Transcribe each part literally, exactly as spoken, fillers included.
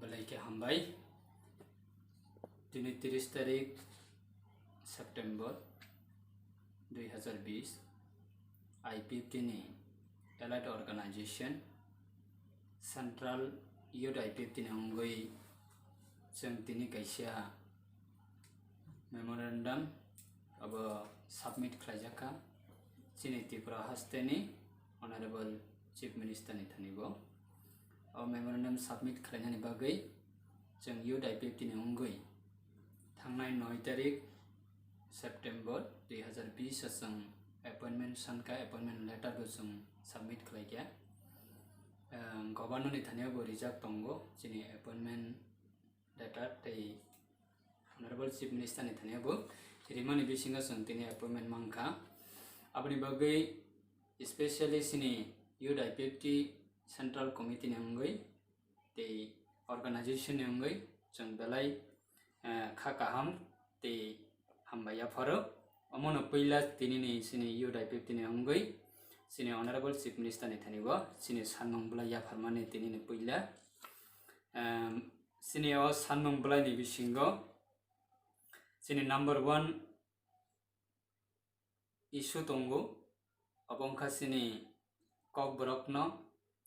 Belai khe hambai. Tini tris tarik September dui hazar bis, I P F T ni Allied Organization Central Youth I P F T ni wngwi chwng tini kaisa memorandum abo submit khlaijak kha chini Tripura hasteni Honorable Chief Minister ni thani bo. O memorandum submit khlainani bagwi chwng Youth I P F T ni wngwi thangnai noi tarik September dui hazar bis o chwng appointment sankha, appointment letter bo chwng submit khlaikha. Ehm, Governor ni thani bo rijak tongo chini appointment letter tei Honorable Chief Minister ni thani bo rimani bisingo chwng tini appointment mankha. Aboni bagwi specially chini Youth I P F T Central Committee ni wngwi tei organization ni wngwi chwng belai, eh, kha kaham tei hambai yapharo. Omono puila tinini chini Youth I P F T ni wngwi chini Honorable Chief Minister ni thani bo chini sanmung bwlai yapharmani tinini puila. Em, chini o sanmung bwlaini bisingo chini number one issue tongo, abo wngkha chini Kokborokno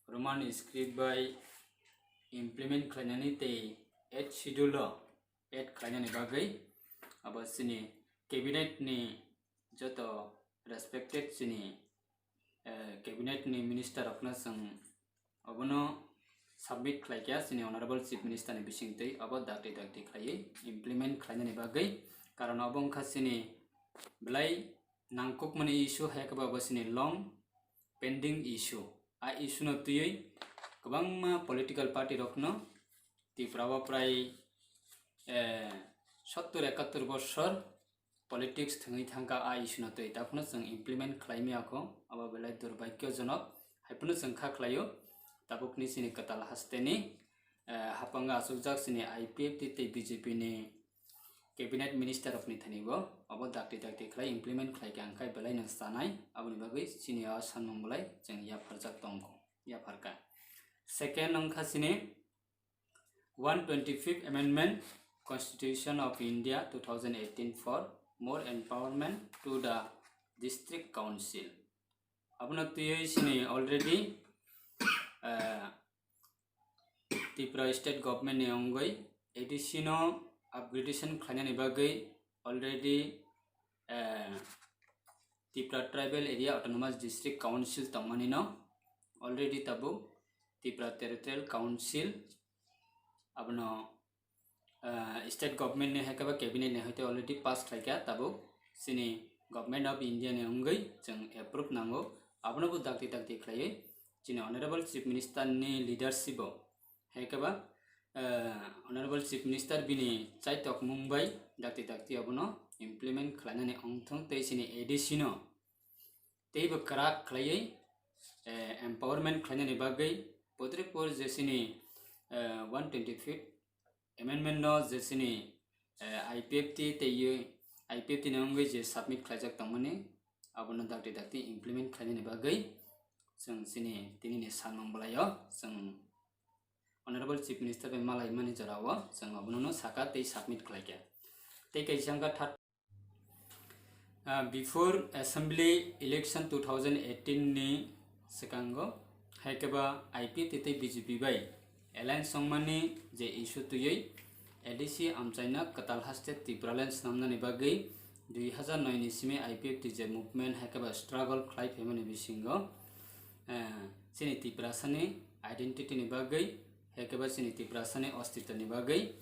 Roman script bai implement khlainani tei Eighth Schedule o add khlainani bagwi abo chini cabinet ni joto respected chini, eh, cabinet ni minister rokno chwng obono submit khlaikha chini Honorable Chief Minister ni bisingtwi, obo dakti dakti khlaiwi implement khlainani bagwi. Karon obo wngkha chini belai nangkukmani issue, hai khe bo abo chini long pending issue. A issue no twiwi kwbangma political party rokno Tripura o prai, eh, sottur ekattur bosor politics thwngwi thangkha a issue no twi, takhwno chwng implement khlai maya kho, abo belai durbhagyojonok, hai phano chwng kha khlaio. Tabukni chini kwtal hasteni, eh, haphango achukjak chini I P F T tei B J P ni cabinet minister rokni thani bo abo dakti dakti khlai implement khlai kha, hwnkhe belai no chanai, aboni bagwi chini o sanmung belai chwng yapharjak tongkho, yapharkha. Second wngkha chini one twenty-fifth Amendment Constitution of India two thousand eighteen for more empowerment to the District Council. Abono twiwi chini already, eh, Tripura State Government ni wngwi A D C no upgradation khlainani bagwi already, eh, Tripura Tribal Area Autonomous District Council tongmani no already tabuk Tripura Territorial Council abono, ah, state government ni hai khe ba cabinet ni hai khe already pass khlai kha, tabuk chini Government of India ni wngwi chwng approve nango. Abono bo dakti dakti khlaiwi chini Honorable Chief Minister ni leadership o hai khe ba, ah, Honorable Chief Minister bini chaitok mung bai dakti dakti abono implement khlainani wngthung tei chini A D C no teibo kwrak khlaiwi, eh, empowerment khlainani bagwi Padraikpur je chini, eh, one twenty-fifth Amendment no je chini, eh, I P F T tei I P F T ni wngwi je submit khlaijak tongmani, abono dakti dakti implement khlainani bagwi chwng chini tinini sanmung bwlaio chwng Honorable Chief Minister bai malaimani jorao chwng abono no saka tei submit khlaikha. Tei kaisa wngkha third Ah, before Assembly Election two thousand eighteen ni swkango, hai khe ba I P F T tei B J P bai alliance wngmani je issue twiwi A D C amchaino kwtal haste Tipraland swnamnani bagwi dui hazar noi ni simi I P F T je movement hai khe ba struggle khlai phaimani bisingo, eh, chini Tiprasani identity ni bagwi, hai khe ba chini Tiprasani ostitwni bagwi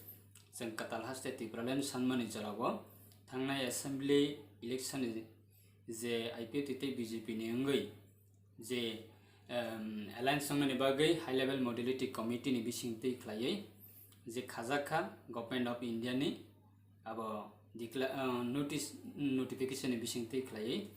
chwng kwtal haste Tipraland sanmani jorao thangnai assembly election ni je I P F T tei B J P ni wngwi je, em, alliance wngnani bagwi high level modality committee ni bisingtwi khlaiwi je khajak kha Government of India ni abo decla-, ah, notice, notification ni bisingtwi khlaiwi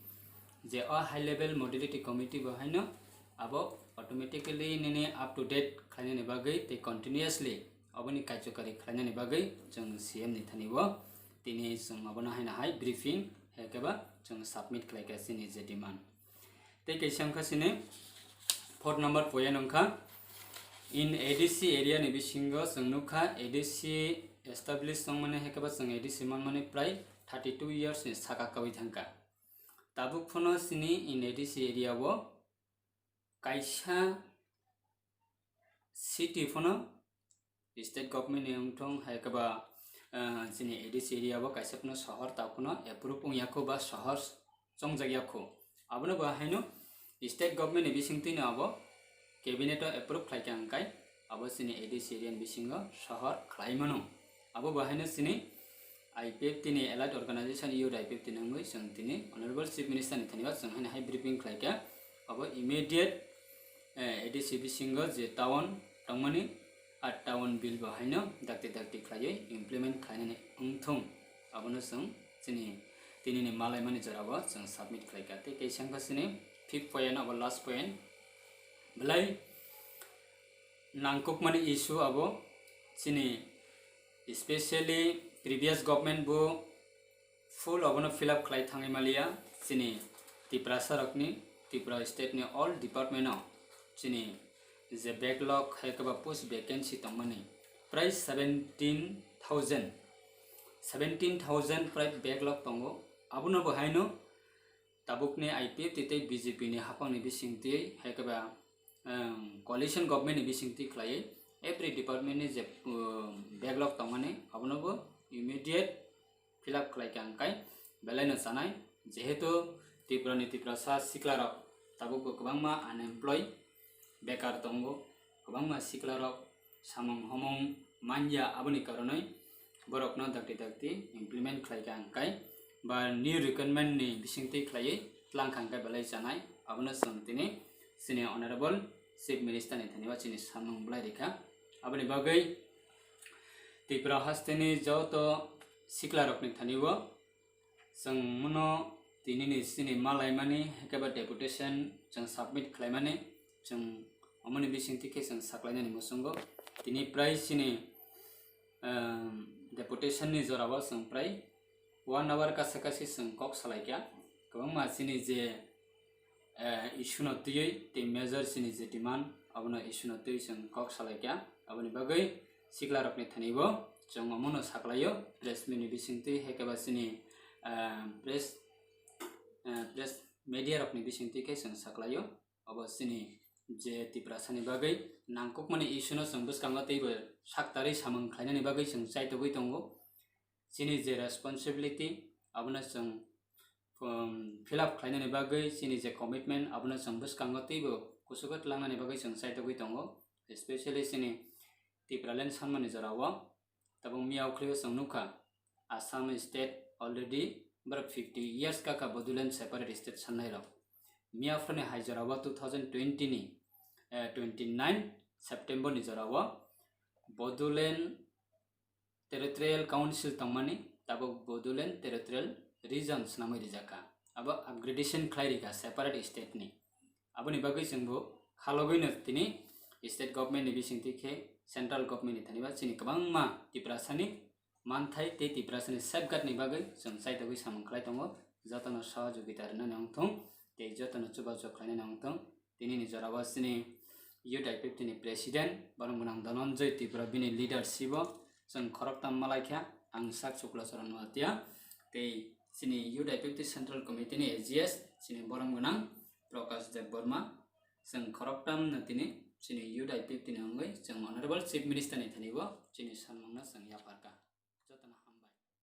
je o high level modality committee bo haino abo automatically nini up to date khlainani bagwi tei continuously oboni kaijokari khlainani bagwi chwng C M ni thani o tini chwng obono haino hai briefing hai khe ba chwng submit khlai kha chini je demand. Tei kaisa wngkha chini fourth number point wngkha In A D C area ni bisingo chwng nukha, A D C establish wngmani hai khe ba chwng A D C manmani prai thirty two years ni saka kaui thangkha. Tabuk phano chini in A D C area o kaisa city phano state government ni wngthong hai khe ba, ah, chini A D C area o kaisa phano sohor tabuk phano approve wngya kho ba sohor chongjak ya kho. Abono bo haino state government ni bisingtwi no abo cabinet o approve khlaikha hwnkhai abo chini A D C area ni bisingo sohor khlai mano. Abo bo haino chini I P F T ni allied organization youth I P F T ni wngwi chwng tini Honorable Chief Minister ni thani o chwng haino hai briefing khlaikha. Abo immediate, eh, A D C bisingo je town tongmani, a town bill bo haino dakti dakti khlaiwi implement khlainani wngthung. Abono chwng chini tinini malaimani jorao chwng submit khlaikha. Tei kaisa wngkha chini fifth point, abo last point. Belai nangkukmani issue abo chini, specially previous government bo full abono fill up khlai thangwi maliya. Chini Tiprasa rokni, Tripura state ni all department o chini je backlog hai khe ba post vacancy tongmani prai seventeen thousand, seventeen thousand prai backlog tongo. Abono bo haino tabukni I P F T tei B J P ni haphangni bisingtwi hai khe ba, um, coalition government ni bisingtwi khlaiwi every department ni je, um, backlog tongmani abono bo immediate fill up khlai kha hwnkhai belai no chanai, jehetu Tripura ni Tiprasa sikla rok tabuk bo kwbangma unemployed, bekar tongo, kwbangma sikla rok samung homung manya, aboni karonwi borokno dakti dakti implement khlai kha hwnkhai ba new recruitment ni bisingtwi khlaiwi tlang kha hwnkhai belai chanai, abono chwng tini chini Honorable Chief Minister ni thani o chini samung belai rikha. Aboni bagwi Tripura hasteni joto sikla rokni thani o chwng mono tinini chini malaimani hai khe ba deputation chwng submit khlaimani, chwng omoni bisingtwi khe chwng saklainani muchungo. Tini prai chini, um, deputation ni jorao chwng prai one hour kasa kasi chwng kok salaikha. Kwbangma chini je, eh, issue no twiwi tei major chini je demand abono issue no twiwi chwng kok salaikha. Aboni bagwi sikla rokni thani bo chwng omono saklaio press meet ni bisingtwi hai khe ba chini, eh, press, eh, press media rokni bisingtwi khe chwng saklaio. Obo chini je Tiprasani bagwi nangkukmani issue no chwng bwskango teibo saktarwi samung khlainani bagwi chwng chaitogwi tongo. Chini je responsibility abono chwng, um, fill up khlainani bagwi chini je commitment abono chwng bwskango teibo kuchugo tlangnani bagwi chwng chaitogwi tongo. Especially chini Tipraland sanmani jorao tabuk miyao khwlaibo chwng nukha, Assam state already borok fifty years kakha Bodoland separate state sannairok. Miyaphurni hai jorao two thousand twenty ni, eh, twenty nine September ni jorao Bodoland Territorial Council tongmani tabuk Bodoland Territorial Region swnamwi rijakha. Abo upgradation khlai rikha separate state ni. Aboni bagwi chwngbo khalogwino tini state government ni bisingtwi khe central government ni thani ba chini kwbangma Tiprasani manthai tei Tiprasani safeguard ni bagwi chwng chaitogwi samung khlai tongo. Jotono sohojogita rwnani wngthung tei jotono chubachu khlainani wngthung. Tinini jorao chini youth I P F T ni president, borok gwnang Dhananjay Tripura, bini leadership o chwng khoroktham malaikha. Ang sak Chukla Charan Noatia tei chini youth I P F T central committee ni A G S chini borok gwnang Prakash Debbarma. Chwng khoroktham no tini chini youth I P F T ni wngwi chwng Honorable Chief Minister ni thani bo chini samung no chwng yapharkha. Jotono ham.